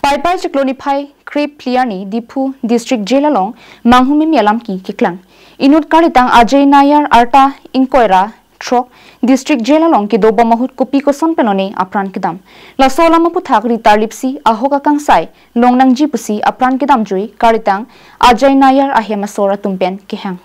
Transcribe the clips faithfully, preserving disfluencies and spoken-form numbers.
Paipai chiklo niphai krep phli arni Diphu District Jail along manghumimi alam keklang. Inut karitang Ajay Nayar arta ingkoi ra throk District Jail along kedobom ahut kopi koson pen lone apran kedam. Laso alam aputhak ri tarlipsi ahok akangsai longnangji pusi apran kedamjui karitang Ajay Nayar ahem asor atum pen kehang.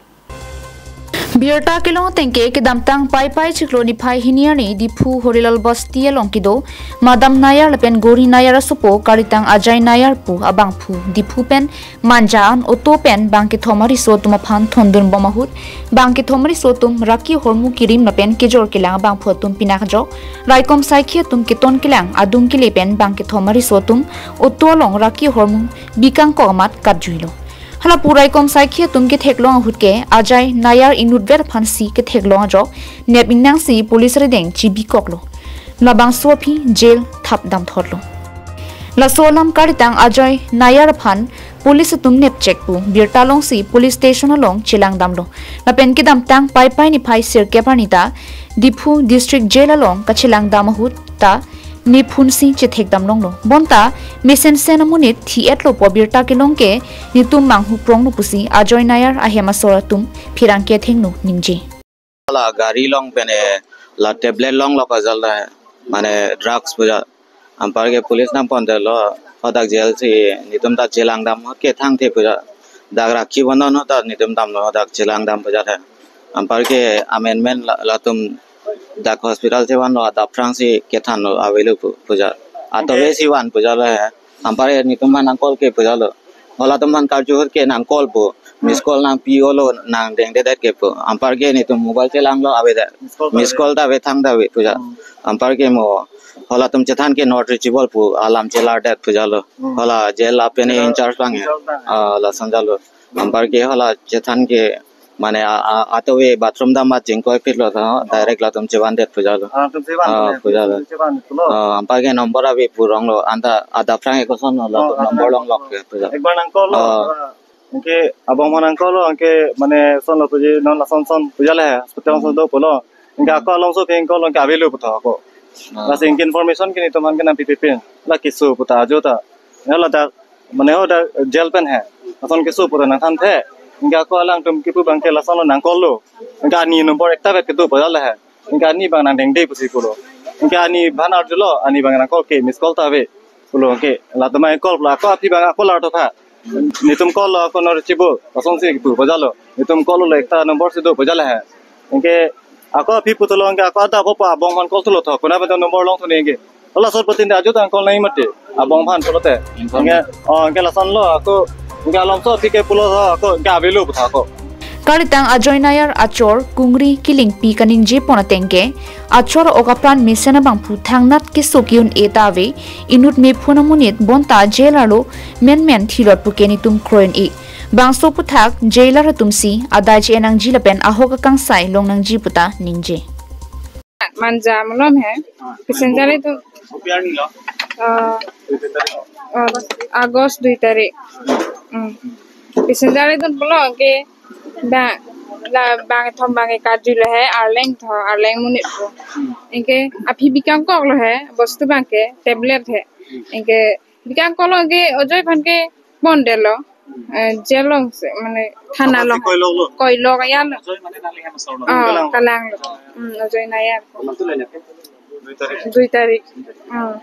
Birta kelong atengke kedamtang Paipai chiklo niphai hini arni Diphu Horilal Basti along kedo Madam Nayar lapen Gori Nayar asopo karitang Ajay Nayar pu abangphu Diphu pen Manja an auto pen bang kethom ariso atum aphan thondunbom ahut bang kethom ariso atum raki ahormu kerim lapen kejor kelang abangphu atum pinak ajok raikom saikhi atum keton kelang adung kele pen bang kethom ariso atum auto along raki ahormu bikangkok amat katjuilo. Hala pu raikom saikhi atum ketheklong ahut ke Ajay Nayar inutvet aphansi ketheklong ajok nep ingnangsi police arideng chibikoklo. Labangso aphi jail thap damthotlo. Laso alam karitang Ajay Nayar aphan police atum nepchek pu birta longsi police station along chelangdamlo. Lapen kedamtang Paipai niphai sirkep arni ta Diphu District Jail along kachelangdam ahut ta nephunsi chethekdamlonglo. Bonta mesensen amonit thi-etlo pu birta kelong ke netum manghupronglo pusi Ajay Nayar ahem asor atum pherangke athengno ningje. La gari along pen la tablet longlo kajal la mane drugs pu ja. Anparke police nangpondetlo hadak jail si netum ta chelangdam ahut ke thangthe pu ja. Dak rakhi bandon hadak netum damlo hadak chelangdam pu ja the. Anparke amendment la, latum dak hospital chevanlo adap aphrangsi kethanlo avelo pu, pu ja. Atove si van pu jalo he. Anparke netum aphan nangcall ke pu jalo. Halatum aphan karju ahut ke nangcall pu. Miss call nangpi-olo nangdengdedet ke pu. Anparke netum mobile chelanglo avedet. Miss call ta ave thangta ave pu ja. Anparke mo halatum chethan ke not reachable pu alam chelardet pu jalo. Hala jail lapen in-charge abang he. Ah, lason jalo. Anparke hala chethan ke mane a, a, atove bathroom dam amat jingkoi phitlo ta direct latum chevandet pu jalo. Ah, latum chevan, ah, mane, pu jalo. Chevan pulo. Ah, anparke number ave pu ronglo anta adap aphrang ekosonlo, oh, latum number longlok ke pu jalo. Ekbar nangcall lo. Ah. Ah, anke abang aphan nangcall lo, anke mane sonlo puji non lason son pu jale hospital son do pulo. Anke ako alongso aphi call lo anke avelo pu tha ako. Ah. Lasi anke information ke netum aphan ke nangpipe pen. La keso pu ta ajo ta. Ya la ta mane ho ta jail pen he. Lason keso pu ta nangthanthe. Anke ako alangtum kipu abangke lasonlo nangcall lo. Anke ani number ekta vet kedo pu jale he. Anke ani abang nangdengde pusi pulo. Anke ani aphan arjulo, ani abang nangcall ke miss call ta ave pulo, anke latum nangcall pulo, ako aphi abang ako lar tho tha. Netum call lo ako not reachable, lasonsi pu pu jalo. Netum call lo ekta number si do pu jale he. Anke ako aphi puthotlo, anke ako adap aphan abang aphan call thulo tho, konat pen number longthu ne anke. Hala sot patin de ajo ta call nangji mati, abang aphan pulote. Anke, oh, anke lasonlo ako, anke alongso aphi ke pulo tho ako, anke avelo pu tha ako. Karitang Ajay Nayar achor Kungri Kilingpi kaningjepon atengke, achor ok apran mesen abangphu thangnat keso ke-un-e ta ave, inut mephun amonit bonta jail arlo menmen thilot puke netum kroi-un-e. Bangso aputhak jailer atumsi adai che-en nangji lapen ahok akangsai longnangji puta ningje. Manja malom he. Passenger itu, ah, ah, August dui tarik. Hmm. Passenger itu pulo ke ba la bang thom bang kaju le he arleng tho arleng monit pu. Anke aphi bikangkok lo he bostu abangke tablet he. Anke bikangkok lo ke ojoi aphan ke pondetlo. Eh, jail along si, mane thana along. Koilok lo. Koilok ya lo. Ojoi mane nangli hem asor lo. Oh, kalang. Kalang lo. Hmm, ojoi Nayar. Dui tarik. Dui tarik. Hmm.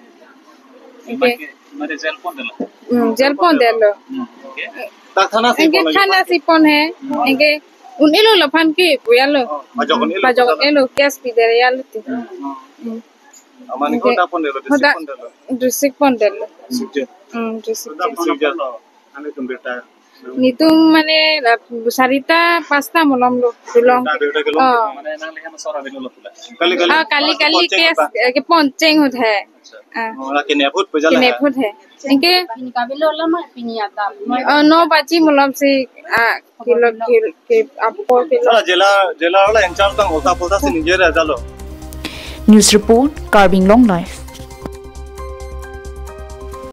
Anke. Mane, mane jail pondetlo. Hmm, jail pondetlo. Hmm, okay. Dak thana si anke pon lagi thana pon. Si pon he. Hmm. Anke un-elo laphan ke pu ya lo. Oh, pajok un-elo. Pajok pajok un-elo, case pidet ya lo ti. Hmm. Hmm. Aman anke ko ta pondetlo, hoda district pondetlo. District pondetlo. District jail. Hmm, district jail. District jail. Ane tum birta. Netum mane la sarita pasta malom lo, kelong. Birta, birta kelong. Oh. Mane nangli hem asor avelo lo pula. Kali, kali. Ah, kali, kali case, eh, kepon cheng ahut he. Acha. Ah. Oh, la kenep ahut pu jala he. Kenep ahut he. Anke. Pini kavelo lama, pini adap. Oh, no baji malom si, ah, kilo, kilo, ke, apo kilo. Hala jailer, jailer hala in-charge abang ulta pulta si ningje re jalo. News report, Karbi Anglong Live.